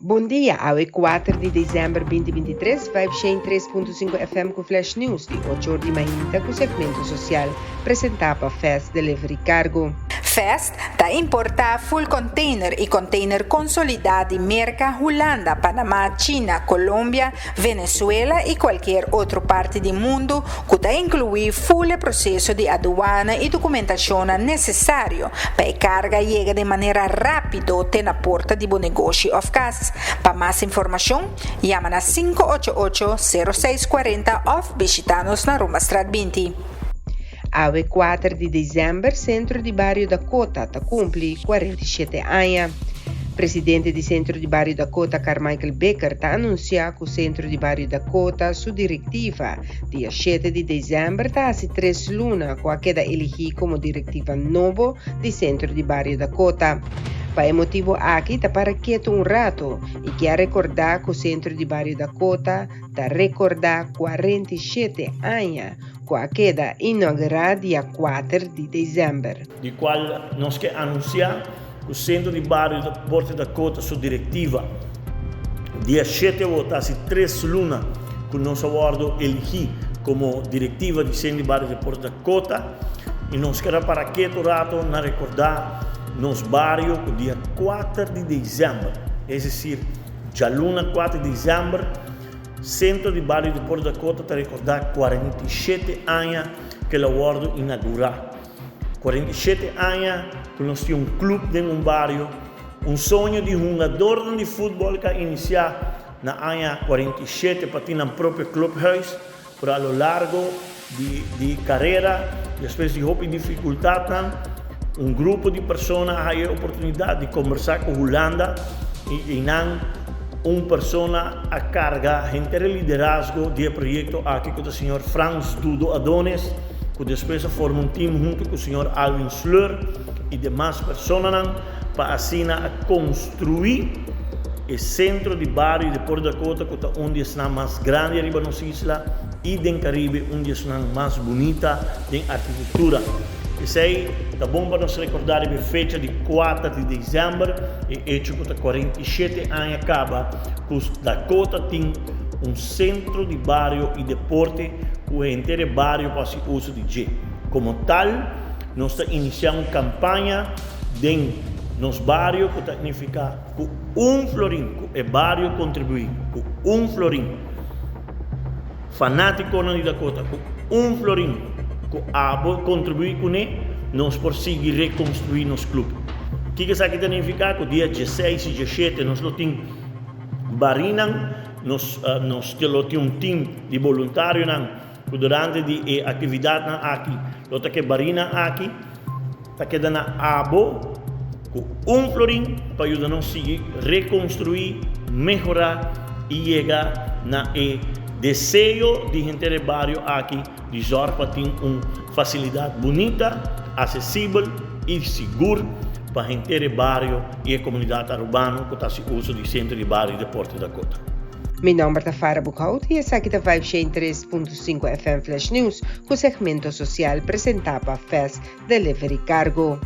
Bon dia, awe 4 di december 2023, 503.5 FM cu Flash News di 8 or di mainta cu segmento social, presenta pa Fast Delivery Cargo. Fast ta importa full container y container consolida di Merca, Hulanda, Panama, China, Colombia, Venezuela y cualkier otro parti di mundo cu ta inclui full proceso di aduana y documentacion necesario pa e carga yega di manera rapido te na porta di bo negoshi of cas. Pa mas informacion, yama na 588-0640 of bishita nos na Romastraat 20. Awe 4 di december, Centro di Bario Dakota ta cumpli 47 aña. Presidente di Centro di Bario Dakota, Carmichael Baker, ta anuncia cu Centro di Bario Dakota, su directiva, dia 7 di december, ta haci 3 luna cu a keda eligi como directiva nobo di Centro di Bario Dakota. Pa e motibo aki, ta para keto un rato y kier recorda cu Centro di Bario Dakota ta recorda 47 aña cu a keda inaugura dia 4 di december. Di cual nos kier anuncia cu Centro di Bario di Port Dakota su directiva dia 7 ta haci 3 luna cu nos a wordo eligi como directiva di Centro di Bario di Port Dakota y nos kier para keto rato na recorda nos bario cu dia 4 di december, es decir, dialuna 4 di december, Centro di Bario di Port Dakota ta recorda 47 aña cu el a wordo inaugura. 47 aña cu nos tin un club den un bario, un soño di hungador di futbol cu a inicia na aña 47 pa tin un propio clubhuis, pero a lo largo di carera, despues di hopi dificultad, un grupo di persona a haya oportunidad di combersa cu Hulanda y nan un persona a carga henter liderazgo di e proyecto aki, cu ta señor Frans Dudo Adonis, cu despues a forma un team hunto cu señor Alvin Sleur y demas personanan pa asina a construi e Centro di Bario di Port Dakota, cu ta un di esnan mas grandi ariba nos isla y den Caribe un di esnan mas bunita den arkitectura. Esey ta bon pa nos recorda e fecha di 4 di december e hecho cu ta 47 aña caba cu Dakota tin un centro di bario y deporte cu henter bario por haci uso di dje. Como tal, nos ta inicia un campaña den nos bario cu ta significa cu 1 florin, cu e bario contribui cu 1 florin, fanatico di Dakota, cu 1 florin cu abo contribui cune, nos por sigui reconstrui nos club. Kico esaki ta significa? Cu dia 16 y 17 nos lo tin barinan, nos lo tin un team di voluntarionan cu durante di e actividadnan aki, lo ta cu barinan aki, ta keda na abo cu 1 florin pa yuda nos sigui reconstrui, mehora y yega na e deseo di henter bario aki di zorg pa tin un facilidad bunita, accesibel y sigur pa henter bario y e comunidad arubano cu ta haci uso di Centro di Bario di Port Dakota. Mi nomber ta Farah Boekhout y esaki ta 503.5 FM Flash News, cu segmento social presenta pa Fast Delivery Cargo.